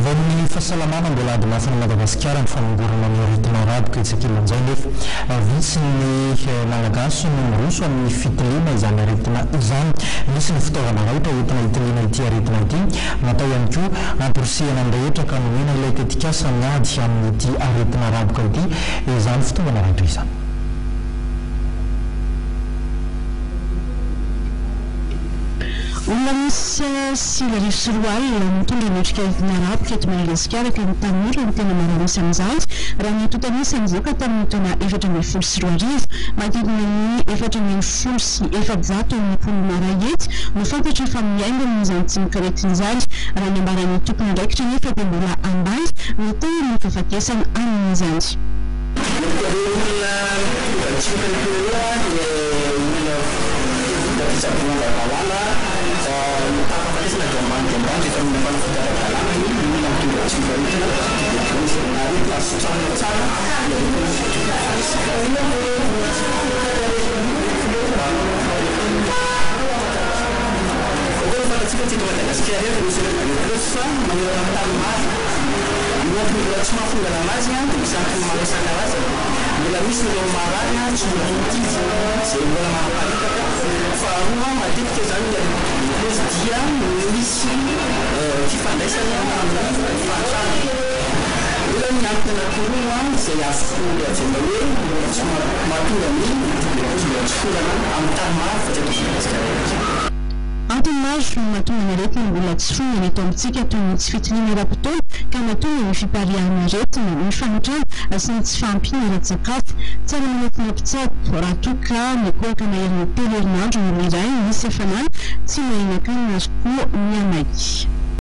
Vaovao amin'ny fahasalamana, mbola ady mafy any Madagasikara ny famongorana ny aretina raboka etsy ankilan'izay nefa vitsy ny Malagasy no miroso amin'ny fitiliana izany aretina izany. Misy ny fitaovana raitra entina hitiliana ity aretina ity. Natao ihany koa hamporisihana ny rehetra ka nomena ilay tetikasa miady amin'ity aretina raboka ity izany fitaovana raitra izany. Olona miisa 2009 mitondra ny otrikaretina raboka eto Madagasikara ka ny tanora no tena maro an'isa amin'izany raha ny antontan'isa nivoaka tamin'ny taona 2014. Manodidina ny 414 amin'ny mponina iray hetsy no fantatra fa miaina amin'izany tsimokaretina izany. Raha ny ambaran'ny tompon'andraikitra anefa dia mbola ambany ny tahan'ny fahafatesana amin'izany. Ireo olona mitondra ny tsimokaretina ireo dia olona vita fitsaboana ara-dalàna, ny taham-pahafatesana dia ambany dia ambany rehefa mila fanafody ara-dalàna ny olona mitondra tsimokaretina tuberculose ary azo sitranina tsara ny aretina tuberculose. Koa ny fantatsika tsy eto Madagasikara irery no misy ny tuberculose fa manerana ny tany maro. Ny antony mbola tsy mahafongana anazy dia misy antony maro isan-karazany. Mbola misy ireo marary tsy mbola voatily izay mbola manaparitaka. Faharoa, matetika izany ny aretina tuberculose dia misy fifandraisany amin'ny fahantrana. Eo izany ny antony anankiroa izay azoko lazaina hoe mbola tsy mahatonga ny tuberculose mbola tsy fongana amin'ny tany maro fa tsy eto Madagasikara irery. Antony maro no mahatonga ny aretina mbola tsy fongana eto amintsika toy ny tsy fitiliana ara-potoana ka mahatonga ny fipariahan'ny aretina, ny fahantrana sy ny tsy fahampiana ara-tsakafo. Tsara manatona mpitsabo raha toa ka mikohaka maherin'ny telo herinandro ny iray, misy hafanana, tsy mahinan-kanina ary koa mihamaiky.